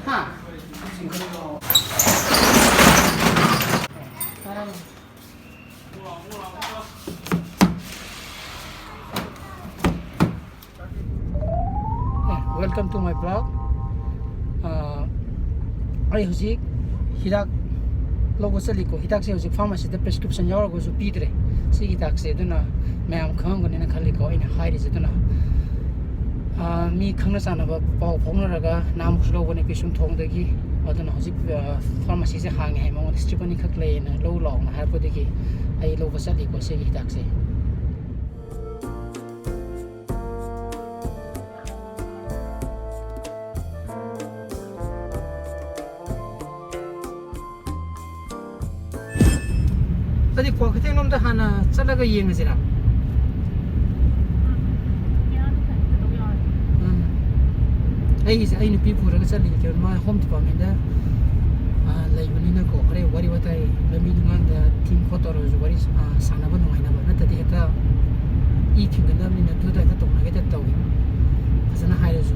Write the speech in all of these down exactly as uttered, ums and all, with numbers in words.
ꯍꯥ? Welcome to my vlog. ꯑꯥ, ꯑꯩ ꯍꯧꯖꯤꯛ ꯍꯤꯗꯥꯛ ꯂꯧꯕ ꯆꯠꯂꯤꯀꯣ꯫ ꯍꯤꯗꯥꯛꯁꯦ ꯍꯧꯖꯤꯛ pharmacyꯗ prescription ꯌꯥꯎꯔꯒꯁꯨ ꯄꯤꯗ꯭ꯔꯦ, ꯁꯤꯒꯤ ꯍꯤꯗꯥꯛꯁꯦ꯫ ꯑꯗꯨꯅ ꯃꯌꯥꯝ ꯈꯪꯉꯝꯒꯅꯤꯅ ꯈꯜꯂꯤꯀꯣ ꯑꯩꯅ ꯍꯥꯏꯔꯤꯁꯦ꯫ ꯑꯗꯨꯅ, ꯑꯥ, ꯃꯤ ꯈꯪꯅ ꯆꯥꯟꯅꯕ ꯄꯥꯎ ꯐꯥꯎꯅꯔꯒ ꯅꯍꯥꯟꯃꯨꯛꯁꯨ ꯂꯧꯕꯅꯦ ꯄꯤꯁꯨꯝ ꯊꯣꯡꯗꯒꯤ꯫ ꯑꯗꯨꯅ ꯍꯧꯖꯤꯛ, ꯑꯥ, pharmacyꯁꯦ ꯍꯥꯡꯉꯦ ꯍꯥꯏ, ꯃꯉꯣꯟꯗ strip ꯑꯅꯤꯈꯛ ꯂꯩꯌꯦꯅ ꯂꯧ ꯂꯥꯎꯅ ꯍꯥꯏꯔꯛꯄꯗꯒꯤ ꯑꯩ ꯂꯧꯕ ꯆꯠꯂꯤꯀꯣ ꯁꯤꯒꯤ ꯍꯤꯗꯥꯛꯁꯦ꯫ ꯑꯗꯨꯗꯤ ꯀ꯭ꯋꯥꯀꯩꯊꯦꯜ ꯂꯣꯝꯗ ꯍꯥꯟꯅ ꯆꯠꯂꯒ ꯌꯦꯡꯉꯁꯤꯔꯥ? ꯎꯝ꯫ ꯑꯩꯒꯤꯁꯦ ꯑꯩ ꯅꯨꯄꯤ ꯄꯨꯔꯒ ꯆꯠꯂꯤꯒꯦ, ꯀꯩꯅꯣ, ꯃꯥ home departmentꯗ, ꯑꯥ, ꯂꯩꯕꯅꯤꯅꯀꯣ꯫ ꯍꯣꯔꯦꯟ ꯋꯥꯔꯤ ꯋꯥꯇꯥꯏ ꯂꯝꯕꯤ ꯅꯨꯡꯉꯥꯡꯗ ꯊꯤꯡ ꯈꯣꯠ ꯇꯧꯔꯁꯨ ꯋꯥꯔꯤ, ꯑꯥ, ꯁꯥꯟꯅꯕ ꯅꯨꯡꯉꯥꯏꯅꯕ, ꯅꯠꯇ꯭ꯔꯗꯤ ꯍꯦꯛꯇ ꯏ ꯊꯤꯡꯒꯠꯅꯕꯅꯤꯅ ꯑꯗꯨꯗ ꯍꯦꯛꯇ ꯇꯧꯅꯒꯦ ꯇꯧꯏ, ꯐꯖꯅ ꯍꯥꯏꯔꯁꯨ꯫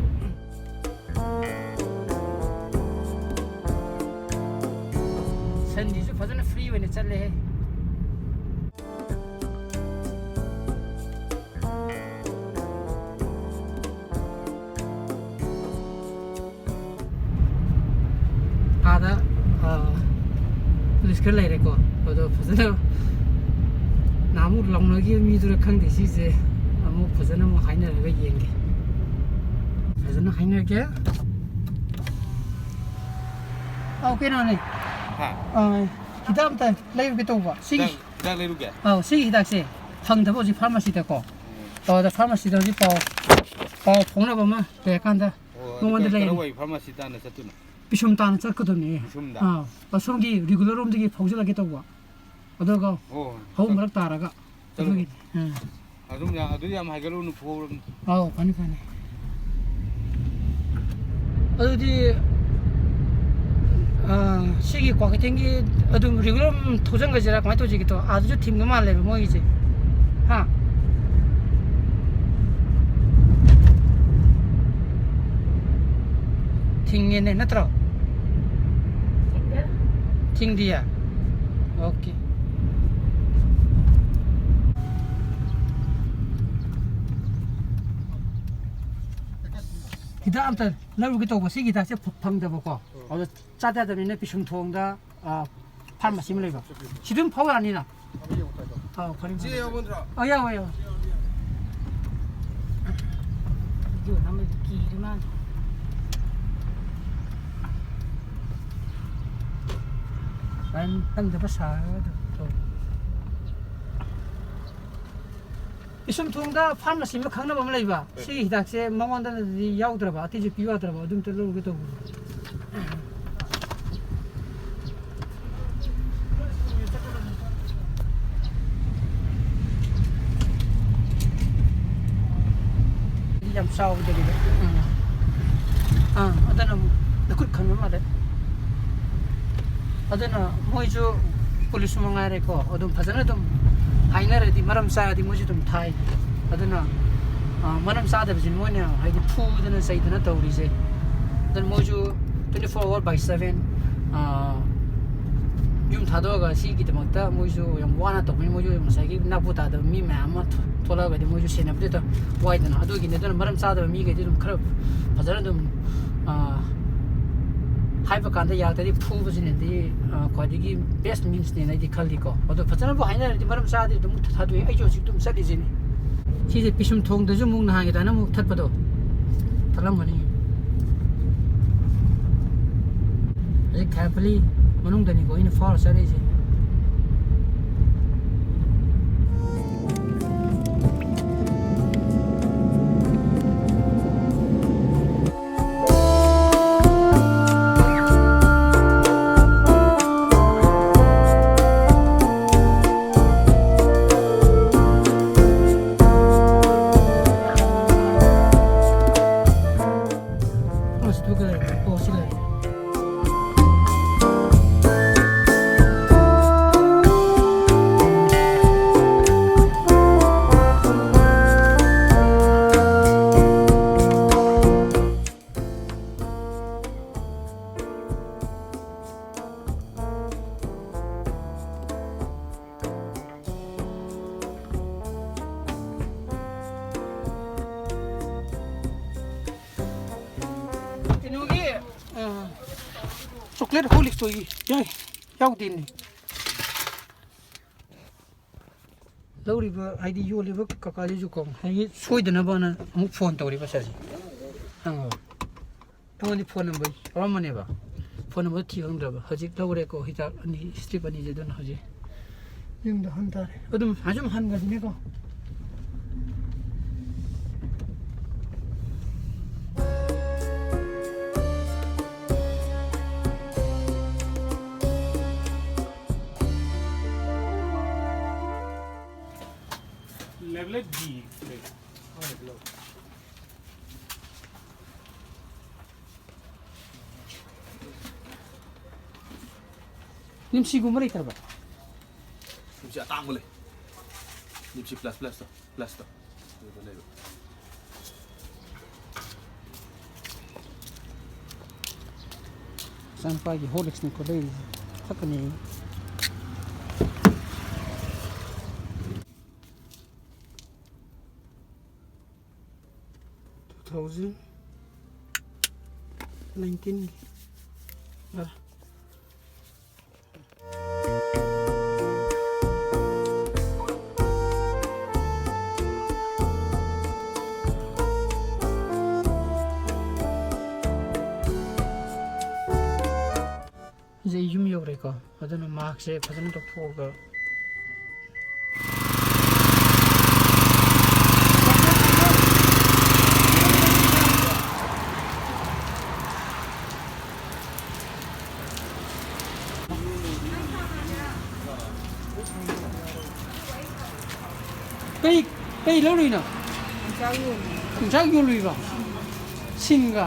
ꯁꯟꯁꯤꯁꯨ ꯐꯖꯅ free ꯑꯣꯏꯅ ꯆꯠꯂꯦꯍꯦ꯫ ꯑꯥꯗ, ꯑ, ꯄꯨꯂꯤꯁ ꯈꯔ ꯂꯩꯔꯦꯀꯣ꯫ ꯑꯗꯣ ꯐꯖꯅ ꯅꯍꯥꯟꯃꯨꯛ ꯂꯥꯎꯅꯈꯤꯕ ꯃꯤꯗꯨꯔ ꯈꯪꯗꯦ, ꯁꯤꯁꯦ ꯑꯃꯨꯛ ꯐꯖꯅ ꯑꯃꯨꯛ ꯍꯥꯏꯅꯔꯒ ꯌꯦꯡꯒꯦ꯫ ꯐꯖꯅ ꯍꯥꯏꯅꯔꯒꯦ꯫ ꯑꯧ, ꯀꯩꯅꯣꯅꯦ꯫ ꯍꯥ? ꯑ, ꯍꯤꯗꯥꯛ ꯑꯝꯇ ꯂꯩꯔꯨꯒꯦ ꯇꯧꯕ꯫ ꯁꯤꯒꯤ ꯍꯤꯗꯥꯛ, ꯍꯤꯗꯥꯛ ꯂꯩꯔꯨꯒꯦ? ꯑꯧ, ꯁꯤꯒꯤ ꯍꯤꯗꯥꯛꯁꯦ ꯐꯪꯗꯕ ꯍꯧꯖꯤꯛ pharmacyꯗꯀꯣ꯫ ꯎꯝ꯫ ꯑꯣ, ꯑꯗ pharmacyꯗ ꯍꯧꯖꯤꯛ ꯄꯥꯎ, ꯄꯥꯎ ꯐꯥꯎꯅꯕ ꯑꯃ ꯂꯩꯔꯀꯥꯟꯗ ꯑꯣ, ꯑꯗꯨ ꯃꯉꯣꯟꯗ ꯀ-, ꯂꯩꯔꯦ꯫ ꯀꯗꯥꯏꯋꯥꯏ pharmacy ꯇꯥꯟꯅ ꯆꯠꯇꯣꯏꯅꯣ? ꯄꯤꯁꯨꯝ ꯇꯥꯟꯅ ꯆꯠꯀꯗꯕꯅꯦ꯫ ꯄꯤꯁꯨꯝꯗ? ꯑꯥ, ꯑꯁꯣꯝꯒꯤ regular ꯔꯣꯝꯗꯒꯤ ꯐꯥꯎꯖꯤꯜꯂꯛꯀꯦ ꯇꯧꯕ꯫ ꯑꯗꯨꯒ ꯑꯣ, ꯍꯧ ꯆꯠ-, ꯃꯔꯛ ꯇꯥꯔꯒ꯫ ꯆꯠꯂꯨ꯫ ꯑꯗꯨꯒꯤꯅꯤ꯫ ꯑꯥ꯫ ꯑꯗꯨꯝ ꯌꯥ-, ꯑꯗꯨꯗꯤ ꯌꯥꯝ ꯍꯥꯏꯒꯠꯂꯨꯅꯨ, ꯐꯨꯍꯧꯔꯕꯅꯤ꯫ ꯑꯧ, ꯐꯅꯤ, ꯐꯅꯤ꯫ ꯑꯗꯨꯗꯤ, ꯑꯥ, ꯁꯤꯒꯤ ꯀ꯭ꯋꯥꯀꯩꯊꯦꯜꯒꯤ ꯑꯗꯨꯝ regular ꯑꯗꯨꯝ ꯊꯧꯖꯟꯈ꯭ꯔꯁꯤꯔꯥ, ꯀꯃꯥꯏꯅ ꯇꯧꯁꯤꯒꯦ? ꯑꯗꯨꯁꯨ ꯊꯤꯡꯕ ꯃꯥꯜꯂꯦꯕ ꯃꯣꯏꯒꯤꯁꯦ꯫ ꯍꯥ? ꯊꯤꯡꯉꯦꯅꯦ, ꯅꯠꯇ꯭ꯔꯣ? ꯊꯤꯡꯗꯤꯌꯦ? ꯑꯣꯀꯦ꯫ ꯍꯤꯗꯥꯛ ꯑꯝꯇ ꯂꯧꯔꯨꯒꯦ ꯇꯧꯕ, ꯁꯤꯒꯤ ꯍꯤꯗꯥꯛꯁꯦ ꯐ-, ꯐꯪꯗꯕꯀꯣ꯫ ꯑꯗꯣ ꯆꯥꯗ ꯌꯥꯗꯕꯅꯤꯅ ꯄꯤꯁꯨꯝ ꯊꯣꯡꯗ, ꯑ, ꯐꯥꯔꯃꯥꯁꯤ ꯑꯃ ꯂꯩꯕ꯫ ꯁꯤꯗꯤ ꯑꯗꯨꯝ ꯐꯥꯎ ꯌꯥꯅꯤꯅ? ꯑꯥꯎ, ꯐꯔꯦ, ꯏꯆꯦ ꯐꯔꯦ꯫ ꯌꯥꯎꯕ ꯅꯠꯇ꯭ꯔꯣ? ꯑꯥ, ꯌꯥꯎꯋꯦ, ꯌꯥꯎꯋꯦ꯫ ꯚꯤꯗꯤꯑꯣ ꯅꯝꯕꯗꯤ ꯀꯤꯔꯦ ꯃꯥꯅ꯫ ꯂꯥꯏꯟ ꯈꯪꯗꯕ ꯁꯥꯔꯒ ꯑꯗꯨꯝ ꯇꯧ꯫ ꯄꯤꯁꯨꯝ ꯊꯣꯡꯗ ꯐꯥꯔꯃꯥꯁꯤ ꯑꯃ ꯈꯪꯅꯕ ꯑꯃ ꯂꯩꯕ꯫ ꯁꯤꯒꯤ ꯍꯤꯗꯥꯛꯁꯦ ꯃꯉꯣꯟꯗꯗꯤ ꯌꯥꯎꯗ꯭ꯔꯕ, ꯑꯇꯩꯁꯨ ꯄꯤꯌꯨ ꯌꯥꯗ꯭ꯔꯕ, ꯑꯗꯨ ꯑꯝꯇ ꯂꯧꯔꯨꯒꯦ ꯇꯧꯕꯅꯦ꯫ ꯌꯥꯝ ꯆꯥꯎꯗꯕꯤꯗ꯫ ꯎꯝ꯫ ꯑꯥ, ꯑꯗꯨꯅ ꯑꯃꯨꯛ ꯅꯈꯨꯠ ꯈꯟꯕ ꯃꯥꯜꯂꯦ꯫ ꯑꯗꯨꯅ ꯃꯣꯏꯁꯨ ꯄꯨꯂꯤꯁꯁꯨ ꯃꯉꯥꯏꯔꯦꯀꯣ, ꯑꯗꯨꯝ ꯐꯖꯅ ꯑꯗꯨꯝ ꯍꯥꯏꯅꯔꯗꯤ, ꯃꯔꯝ ꯆꯥꯔꯗꯤ ꯃꯣꯏꯁꯨ ꯑꯗꯨꯝ ꯊꯥꯏ꯫ ꯑꯗꯨꯅ, ꯑ, ꯃꯔꯝ ꯆꯥꯗꯕꯁꯤꯅ ꯃꯣꯏꯅ ꯍꯥꯏꯗꯤ ꯐꯨꯗꯅ ꯆꯩꯗꯅ ꯇꯧꯔꯤꯁꯦ꯫ ꯑꯗꯨꯅ ꯃꯣꯏꯁꯨ twenty four hour by seven, ꯑ, ꯌꯨꯝ ꯊꯥꯗꯣꯛꯑꯒ ꯁꯤꯒꯤꯗꯃꯛꯇ ꯃꯣꯏꯁꯨ ꯌꯥꯝ ꯋꯥꯅ ꯇꯧꯕꯅꯤ꯫ ꯃꯣꯏꯁꯨ ꯉꯁꯥꯏꯒꯤ ꯅꯥꯄꯨ ꯇꯥꯗꯕ ꯃꯤ ꯃꯌꯥꯝ ꯑꯃ ꯊꯣꯛꯂꯛꯑꯒꯗꯤ ꯃꯣꯏꯁꯨ ꯁꯦꯟꯅꯕꯗꯤ ꯍꯦꯛꯇ ꯋꯥꯏꯗꯅ꯫ ꯑꯗꯨꯒꯤꯅꯤ꯫ ꯑꯗꯨꯅ ꯃꯔꯝ ꯆꯥꯗꯕ ꯃꯤꯈꯩꯗꯤ ꯑꯗꯨꯝ ꯈꯔ ꯐꯖꯅ ꯑꯗꯨꯝ, ꯑꯥ, ꯍꯥꯏꯕ ꯀꯥꯟꯗ ꯌꯥꯔꯒꯗꯤ ꯐꯨꯕꯁꯤꯅꯗꯤ, ꯑꯥ, ꯈ꯭ꯋꯥꯏꯗꯒꯤ best means ꯅꯦꯅ ꯑꯩꯗꯤ ꯈꯜꯂꯤꯀꯣ꯫ ꯑꯗꯣ ꯐꯖꯅꯕꯨ ꯍꯥꯏꯅꯔꯗꯤ ꯃꯔꯝ ꯆꯥꯗꯤ ꯑꯗꯨꯝ ꯊꯥꯗꯣꯛꯑꯦ꯫ ꯑꯩꯁꯨ ꯍꯧꯖꯤꯛ ꯑꯗꯨꯝ ꯆꯠꯂꯤꯁꯤꯅꯤ꯫ ꯁꯤꯁꯦ ꯄꯤꯁꯨꯝ ꯊꯣꯡꯗꯁꯨ ꯑꯃꯨꯛ ꯅꯍꯥꯟꯒꯤ ꯑꯗꯨꯃꯥꯏꯅ ꯑꯃꯨꯛ ꯊꯠꯄꯗꯣ ꯊꯠꯂꯝꯒꯅꯤ꯫ ꯍꯧꯖꯤꯛ ꯈꯥꯏꯐꯂꯤ ꯃꯅꯨꯡꯗꯅꯤꯀꯣ ꯑꯩꯅ ꯐꯥꯎꯔ ꯆꯠꯂꯤꯁꯦ꯫ ꯑꯁ, ꯑꯗꯨꯒ ꯂꯩꯔꯦ꯫ ꯑꯣ, ꯁꯤ ꯂꯩꯔꯦ꯫ ꯍꯣꯔꯂꯤꯛꯁꯇꯣ ꯌꯥꯏ, ꯌꯥꯎꯗꯦꯅꯦ꯫ ꯂꯧꯔꯤꯕ, ꯍꯥꯏꯗꯤ ꯌꯣꯜꯂꯤꯕ ꯀꯀꯥꯁꯤꯁꯨꯀꯣ, ꯍꯥꯏꯗꯤ ꯁꯣꯏꯗꯅꯕꯅ ꯑꯃꯨꯛ ꯐꯣꯟ ꯇꯧꯔꯤꯕ ꯁꯥꯔꯁꯦ꯫ ꯍꯪꯉꯣ꯫ ꯑꯩꯉꯣꯟꯗ ꯐꯣꯟ ꯅꯝꯕꯔ ꯌꯥꯎꯔꯝꯕꯅꯦꯕ꯫ ꯐꯣꯟ ꯅꯝꯕꯔ ꯊꯤ ꯈꯪꯗ꯭ꯔꯕ꯫ ꯍꯧꯖꯤꯛ ꯂꯧꯔꯦꯀꯣ ꯍꯤꯗꯥꯛ ꯑꯅꯤ, ꯁ꯭ꯇꯔꯤꯞ ꯑꯅꯤꯁꯦ꯫ ꯑꯗꯨꯅ ꯍꯧꯖꯤꯛ ꯌꯨꯝꯗ ꯍꯟ ꯇꯥꯔꯦ꯫ ꯑꯗꯨꯝ ꯁꯨꯃꯥꯏꯅ ꯁꯨꯝ ꯍꯟꯈ꯭ꯔꯁꯤꯅꯦꯀꯣ꯫ Level D. ꯅꯤꯝꯁꯤꯒꯨꯝꯕ ꯂꯩꯇ꯭ꯔꯕ? ꯅꯤꯝꯁꯤ ꯑꯇꯥꯡꯕ ꯂꯩ꯫ ꯅꯤꯝꯁꯤ ꯄ꯭ꯂꯁ ꯄ꯭ꯂꯁꯇꯣ, ꯄ꯭ꯂꯁꯇꯣ꯫ ꯑꯗꯨꯗ ꯂꯩꯕ꯫ ꯏꯆꯥꯅꯨꯄꯥꯒꯤ ꯍꯣꯔꯂꯤꯛꯁꯅꯤꯀꯣ ꯂꯩꯔꯤꯁꯦ꯫ ꯊꯛꯀꯅꯤ꯫ Two thousand nineteenꯒꯤ꯫ ꯑ꯫ ꯍꯧꯖꯤꯛ ꯑꯩ ꯌꯨꯝ ꯌꯧꯔꯦꯀꯣ, ꯑꯗꯨꯅ ꯃꯥꯛꯁꯁꯦ ꯐꯖꯅ ꯂꯧꯊꯣꯛꯑꯒ꯫ ꯀꯩ, ꯀꯩ ꯂꯧꯔꯨꯏꯅꯣ? ꯌꯣꯡꯆꯥꯛ ꯌꯣꯜꯂꯨꯏꯕ? ꯁꯤꯡꯒ?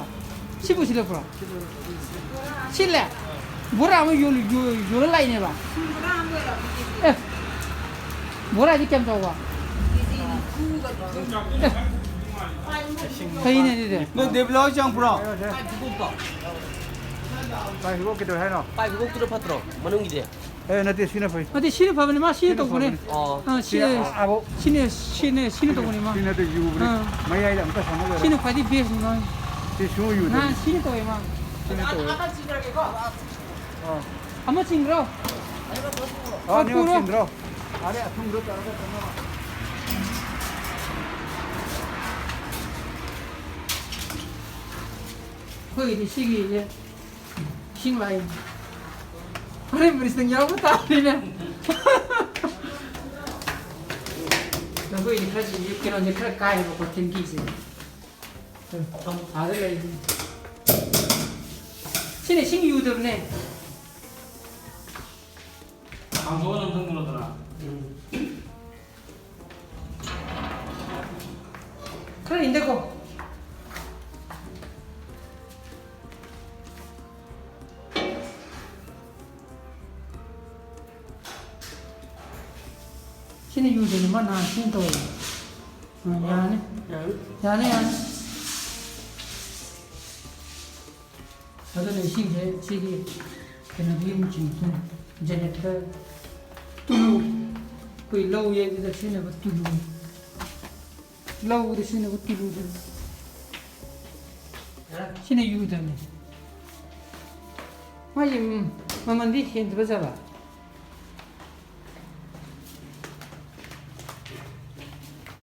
ꯁꯤꯕꯨ ꯁꯤꯜꯂꯛꯄ꯭ꯔꯣ? ꯁꯤꯜꯂꯦ? ꯕꯣꯔꯥ ꯑꯃ ꯌꯣꯜꯂꯨ-, ꯌꯣ-, ꯌꯣꯜꯂ ꯂꯥꯛꯏꯅꯦꯕ? ꯑꯦ, ꯕꯣꯔꯥꯗꯤ ꯀꯌꯥꯝ ꯆꯥꯎꯕ? ꯑꯦ, ꯐꯩꯅꯦ ꯑꯗꯨꯗꯤ꯫ ꯅꯣꯏ ꯗꯦꯕꯤꯂꯥ ꯍꯣꯏ ꯆꯪꯉꯛꯄ꯭ꯔꯣ? ꯄꯥꯏ ꯍꯤꯒꯣꯛ ꯀꯩꯗꯧꯋꯦ ꯍꯥꯏꯅꯣ? ꯄꯥꯏ ꯍꯤꯒꯣꯛꯇꯨꯅ ꯐꯠꯇ꯭ꯔꯣ? ꯃꯅꯨꯡꯒꯤꯗꯤ? ꯑꯦ, ꯅꯠꯇꯦ, ꯁꯤꯅ ꯐꯩ꯫ ꯅꯠꯇꯦ, ꯁꯤꯅ ꯐꯕꯅꯤ, ꯃꯥ ꯁꯤꯅ ꯁꯤꯅ ꯇꯧꯕꯅꯦ꯫ ꯐꯕꯅꯤ꯫ ꯑꯣ꯫ ꯑꯥ, ꯁꯤ, ꯁꯤ, ꯑꯥ, ꯑꯥ, ꯁꯤꯅ, ꯁꯤꯅ, ꯁꯤꯅ ꯇꯧꯕꯅꯦ, ꯃꯥ꯫ ꯁꯤꯅ ꯌꯨꯕꯅꯦ꯫ ꯑꯥ꯫ ꯃꯌꯥꯏꯗ ꯑꯝꯇ ꯁꯥꯟꯅꯗꯔꯦ꯫ ꯁꯤꯅ ꯈ꯭ꯋꯥꯏꯗꯒꯤ ꯕꯦꯁꯅꯤ, ꯃꯥ꯫ ꯁꯤ ꯁꯨꯡꯌꯨ ꯌꯨꯗꯦ꯫ ꯅꯍꯥꯟ ꯁꯤꯅ ꯇꯧꯋꯦ, ꯃꯥ꯫ ꯁꯤꯅ ꯇꯧꯋꯦ꯫ ꯑꯥ꯫ ꯑꯃ ꯆꯤꯡꯈ꯭ꯔꯣ꯫ ꯑꯥ, ꯑꯅꯤꯃꯛ ꯄꯨꯔꯣ꯫ ꯆꯤꯡꯈ꯭ꯔꯣ꯫ ꯑꯥꯗ ꯑꯊꯨꯝꯗꯣ ꯇꯧꯔꯒ ꯆꯠꯅꯕ꯫ ꯑꯩꯈꯣꯏꯒꯤꯗꯤ ꯁꯤꯒꯤꯁꯦ ꯏꯁꯤꯡ ꯂꯥꯛꯏ꯫ ꯍꯣꯔꯦꯟ ꯕ꯭ꯔꯤꯖꯇ ꯌꯥꯎꯕ ꯇꯥꯔꯦꯅꯦ꯫ ꯑꯩꯈꯣꯏꯗꯤ ꯈꯔ ꯀꯩꯅꯣꯁꯦ ꯈꯔ ꯀꯥꯏꯌꯦꯕꯀꯣ, ꯇꯦꯡꯀꯤꯁꯦ꯫ ꯑꯥꯗ ꯂꯩꯁꯦ꯫ ꯁꯤꯅ ꯏꯁꯤꯡ ꯌꯨꯗꯕꯅꯦ꯫ ꯍꯥꯡꯗꯣꯛꯑ ꯑꯗꯨꯝ ꯊꯝꯃꯨꯔꯣꯗꯅ꯫ ꯈꯔ ꯏꯟꯗꯀꯣ꯫ ꯁꯤꯅ ꯌꯨꯗꯅꯤ, ꯃꯥ ꯅꯍꯥꯟ ꯁꯤꯅ ꯇꯧꯋꯦ꯫ ꯑ, ꯌꯥꯅꯤ꯫ ꯌꯥꯅꯤ꯫ ꯌꯥꯅꯤ, ꯌꯥꯅꯤ꯫ ꯑꯗꯨꯅ ꯏꯁꯤꯡꯁꯦ ꯁꯤꯒꯤ ꯀꯩꯅꯣꯗꯒꯤ ꯑꯃꯨꯛ ꯆꯤꯡꯉꯛꯇꯣꯏꯅꯤ꯫ ꯖꯦꯅꯦꯔꯦꯇꯔ ꯇꯨꯂꯨ꯫ ꯑꯩꯈꯣꯏ ꯂꯧ ꯌꯩꯕꯗ ꯁꯤꯖꯤꯟꯅꯕ ꯇꯨꯂꯨ꯫ ꯂꯧꯕꯗ ꯁꯤꯖꯤꯟꯅꯕ ꯇꯨꯂꯨꯗꯨ꯫ ꯁꯤꯅ ꯌꯨꯗꯕꯅꯤ꯫ ꯃꯥꯒꯤ, ꯎꯝ, ꯃꯃꯜꯗꯤ ꯍꯦꯟꯗꯕ ꯖꯥꯠꯂ?